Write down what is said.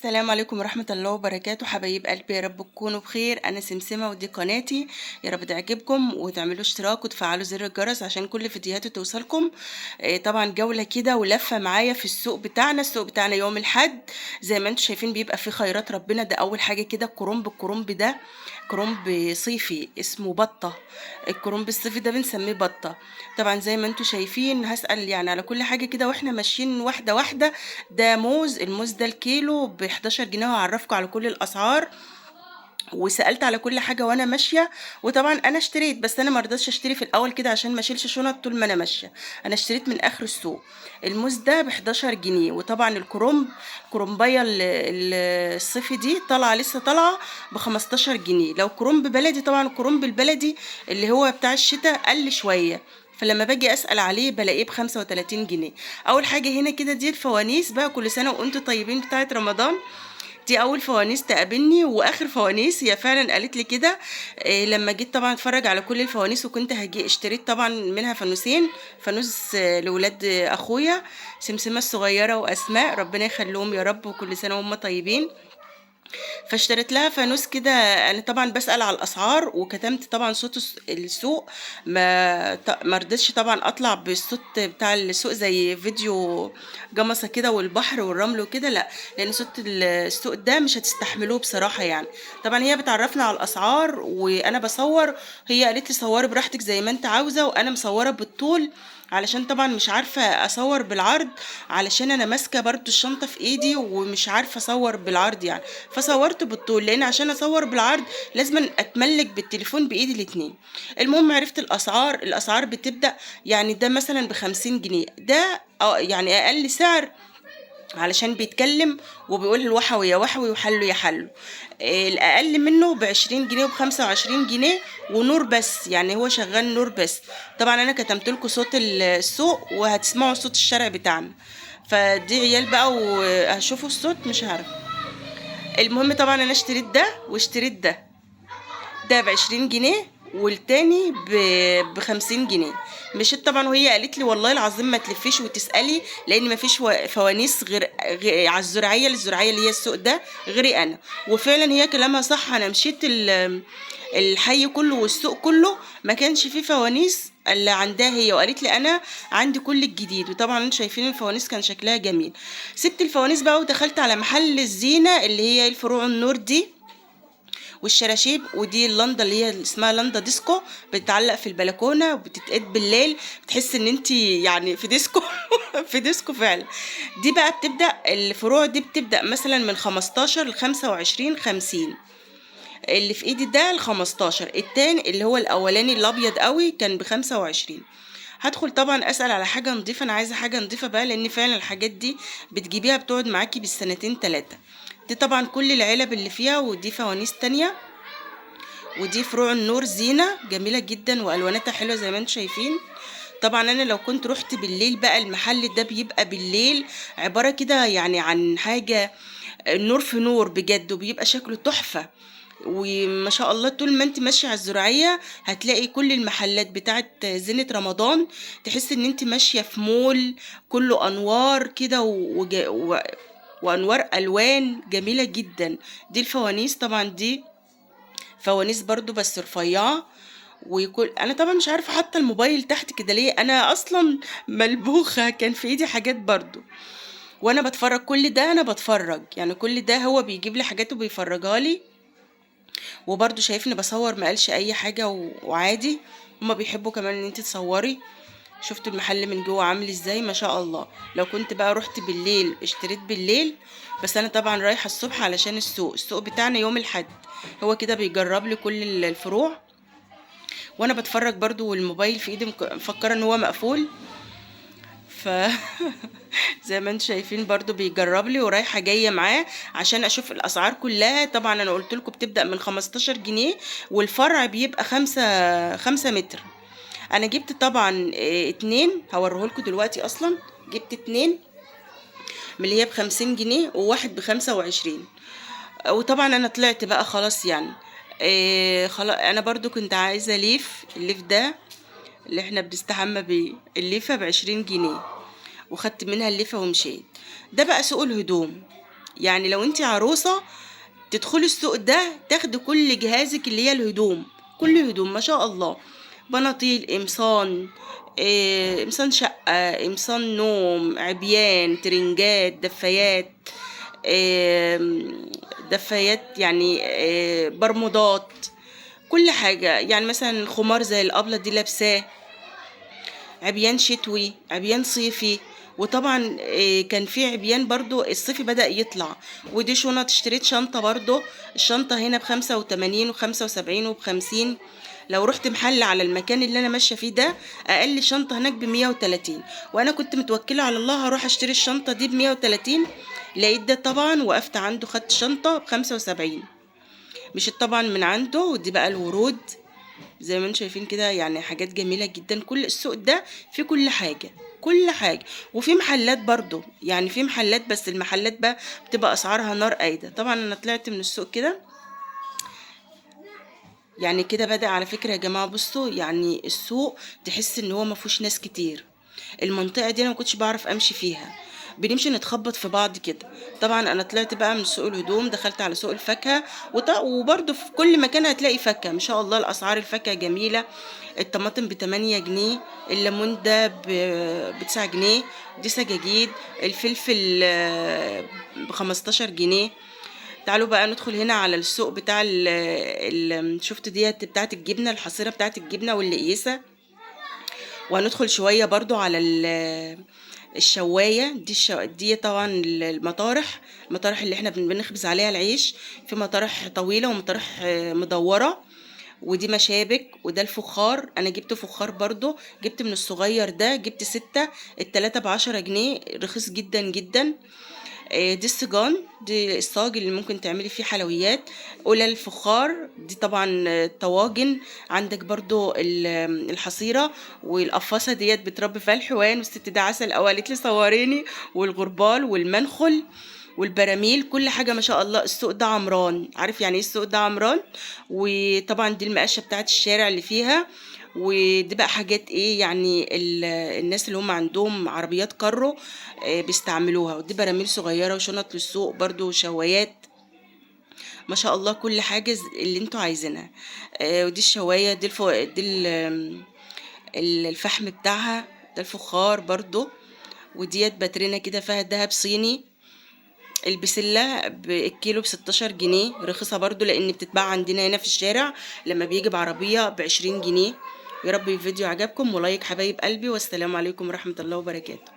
السلام عليكم ورحمة الله وبركاته. حبايب قلبي، يا رب تكونوا بخير. أنا سمسمة ودي قناتي، يا رب تعجبكم وتعملوا اشتراك وتفعلوا زر الجرس عشان كل فيديوهاتي توصلكم. طبعا جولة كده ولفة معايا في السوق بتاعنا. السوق بتاعنا يوم الحد زي ما انتم شايفين بيبقى فيه خيرات ربنا. ده أول حاجة كده الكرنب، الكرنب ده كرنب صيفي اسمه بطة، الكرنب الصيفي ده بنسميه بطة. طبعا زي ما انتم شايفين هسأل يعني على كل حاجة كده واحنا ماشيين واحدة واحدة. ده موز، الموز ده الكيلو ب11 جنيه، وهعرفكم على كل الأسعار. وسألت على كل حاجة وأنا ماشية، وطبعا أنا اشتريت، بس أنا مرضتش أشتري في الأول كده عشان ما أشيلش شنط طول ما أنا ماشية. أنا اشتريت من آخر السوق. الموز ده ب11 جنيه. وطبعا الكرنب، كرنباية الصيفي دي طالعة لسه طالعة ب15 جنيه. لو كرنب بلدي، طبعا الكرنب البلدي اللي هو بتاع الشتاء قل شوية، فلما باجي اسال عليه بلاقيه ب35 جنيه. اول حاجة هنا كده دي الفوانيس بقى، كل سنة وانتم طيبين، بتاعه رمضان. دي اول فوانيس تقابلني واخر فوانيس، هي فعلا قالت لي كده. لما جيت طبعا اتفرج على كل الفوانيس، وكنت هجي اشتريت طبعا منها فانوسين، فانوس لولاد اخويا سمسمه الصغيرة واسماء، ربنا يخليهم يا رب وكل سنة وهم طيبين. فاشتريت لها فانوس كده. انا طبعا بسأل على الاسعار وكتمت طبعا صوت السوق، ما رضيتش طبعا اطلع بالصوت بتاع السوق زي فيديو جمصه كده والبحر والرمل وكده، لا، لان صوت السوق ده مش هتستحملوه بصراحة يعني. طبعا هي بتعرفنا على الاسعار وانا بصور، هي قالت لي صوري براحتك زي ما انت عاوزه، وانا مصوره بالطول علشان طبعا مش عارفه اصور بالعرض، علشان انا ماسكه برضو الشنطة في ايدي ومش عارفه اصور بالعرض يعني، فصورت بالطول لان عشان اصور بالعرض لازم اتملك بالتليفون بايدي الاتنين. المهم عرفت الاسعار. الاسعار بتبدا يعني ده مثلا ب50 جنيه، ده يعني اقل سعر علشان بيتكلم وبيقول الوحوي يا وحوي وحلو يا حلو. الاقل منه ب20 جنيه وبخمسة وعشرين جنيه، ونور بس، يعني هو شغال نور بس. طبعا انا كتمت لكم صوت السوق وهتسمعوا صوت الشارع بتاعنا، فدي عيال بقى وهشوفوا الصوت مش عارفه. المهم طبعا انا اشتريت ده واشتريت ده، ده ب20 جنيه والتاني ب50 جنيه. مشيت طبعا وهي قالت لي والله العظيم ما تلفيش وتسألي، لان ما فيش فوانيس غير على الزراعية، الزراعية اللي هي السوق ده غيري انا. وفعلا هي كلامها صح، انا مشيت الحي كله والسوق كله ما كانش فيه فوانيس اللي عندها هي، وقالت لي انا عندي كل الجديد. وطبعا انتوا شايفين الفوانيس كان شكلها جميل. سبت الفوانيس بقى ودخلت على محل الزينة اللي هي الفروع النور دي والشراشيب، ودي اللندا اللي هي اسمها لندا ديسكو، بتتعلق في البلكونه وبتتقد بالليل، بتحس ان انت يعني في ديسكو في ديسكو فعلا. دي بقى بتبدا الفروع دي بتبدا مثلا من 15 ل 25 50. اللي في ايدي ده ال 15، التاني اللي هو الاولاني الابيض قوي كان ب25. هدخل طبعا اسال على حاجة نظيفة، انا عايزه حاجة نظيفة بقى، لان فعلا الحاجات دي بتجيبيها بتقعد معاكي بالسنتين تلاتة. دي طبعا كل العلب اللي فيها، ودي فوانيس تانية، ودي فروع النور زينة جميلة جدا والواناتها حلوة زي ما انتم شايفين. طبعا انا لو كنت رحت بالليل بقى، المحل ده بيبقى بالليل عبارة كده يعني عن حاجة النور في نور بجد، وبيبقى شكله تحفة. وما شاء الله طول ما انت ماشية على الزراعية هتلاقي كل المحلات بتاعت زينة رمضان، تحس ان انت ماشية في مول كله انوار كده وانوار الوان جميلة جدا. دي الفوانيس، طبعا دي فوانيس برضو بس رفيعة. وكل انا طبعا مش عارفه حاطه الموبايل تحت كده ليه، انا اصلا ملبوخه، كان في ايدي حاجات برضو وانا بتفرج. كل ده انا بتفرج يعني، كل ده هو بيجيب لي حاجات وبيفرجها لي، وبرضو شايفني بصور ما قالش اي حاجة وعادي. هما بيحبوا كمان ان انت تصوري. شفتوا المحل من جوه عامل ازاي ما شاء الله. لو كنت بقى رحت بالليل اشتريت بالليل، بس انا طبعا رايحة الصبح علشان السوق، السوق بتاعنا يوم الحد. هو كده بيجرب لي كل الفروع وانا بتفرج برضو، والموبايل في ايدي مفكرة ان هو مقفول. ف زي ما انتم شايفين برضو بيجرب لي ورايحه جاية معاه عشان اشوف الاسعار كلها. طبعا انا قلت لكم بتبدا من 15 جنيه، والفرع بيبقى 5 متر. انا جبت طبعا 2، هوريهولكوا دلوقتي. اصلا جبت 2 من اللي هي ب50 جنيه وواحد ب25. وطبعا انا طلعت بقى خلاص يعني. خلاص انا برضو كنت عايزه ليف، الليف ده اللي احنا بنستحمى بيه، الليفه ب20 جنيه، وخدت منها الليفه ومشيت. ده بقى سوق الهدوم، يعني لو انت عروسه تدخلي السوق ده تاخدي كل جهازك اللي هي الهدوم، كل هدوم ما شاء الله، بناطيل، قمصان، قمصان شقه، قمصان نوم، عبيان، ترنجات، دفايات، دفايات يعني، برمودات، كل حاجة. يعني مثلا خمار زي الابله دي لابساه، عبيان شتوي، عبيان صيفي. وطبعا كان في عبيان برضو الصيفي بدأ يطلع. ودي شنط، اشتريت شنطة برضو، الشنطة هنا ب85 و75 وب50. لو رحت محل على المكان اللي انا ماشية فيه ده اقل شنطة هناك ب130، وانا كنت متوكلة على الله هروح اشتري الشنطة دي ب130، لقيت ده طبعا وقفت عنده خدت شنطة ب75، مشيت طبعا من عنده. ودي بقى الورود زي ما انتم شايفين كده، يعني حاجات جميلة جدا. كل السوق ده في كل حاجة، كل حاجة. وفي محلات برضو، يعني في محلات، بس المحلات بقى بتبقى اسعارها نار قايدة. طبعا انا طلعت من السوق كده، يعني كده بدأ على فكرة يا جماعة. بصوا يعني السوق تحس ان هو ما فيهوش ناس كتير. المنطقة دي انا ما كنتش بعرف امشي فيها، بنمشي نتخبط في بعض كده. طبعا انا طلعت بقى من سوق الهدوم، دخلت على سوق الفاكهة، وبرضو في كل مكان هتلاقي فاكهة ما شاء الله. الاسعار الفاكهة جميلة، الطماطم ب8 جنيه، الليمون ده ب9 جنيه، دي سجاجيد، الفلفل ب15 جنيه. تعالوا بقى ندخل هنا على السوق بتاع شفتوا ديت بتاعت الجبنة، الحصيرة بتاعت الجبنة واللقيسة. وهندخل شوية برضو على الشواية دي، دي طبعا المطارح، المطارح اللي احنا بنخبز عليها العيش، في مطارح طويلة ومطارح مدورة. ودي مشابك، وده الفخار، انا جبت فخار برضو، جبت من الصغير ده، جبت 6، التلاتة ب10 جنيه، رخيص جدا جدا. دي السجان، دي الصاج اللي ممكن تعملي فيه حلويات. قلل الفخار دي طبعا، الطواجن. عندك برضو الحصيرة والقفاصة ديت بتربي فيها الحيوان، والست ده عسل أوي قالت لي صوريني، والغربال والمنخل والبراميل، كل حاجة ما شاء الله. السوق ده عمران، عارف يعني ايه السوق ده عمران؟ وطبعا دي المقاشة بتاعت الشارع اللي فيها. ودي بقى حاجات ايه يعني الناس اللي هم عندهم عربيات كارو، بيستعملوها. ودي براميل صغيرة وشنط للسوق برضو، وشوايات ما شاء الله، كل حاجة اللي انتوا عايزينها. ودي الشواية، دي دي الفحم بتاعها، ده الفخار برضو. وديت باترينا كده فيها دهب صيني. البسلة بالكيلو ب16 جنيه، رخيصة برضو لأن بتتباع عندنا هنا في الشارع لما بيجي بعربية ب20 جنيه. يا رب الفيديو عجبكم، ولايك حبايب قلبي، والسلام عليكم ورحمة الله وبركاته.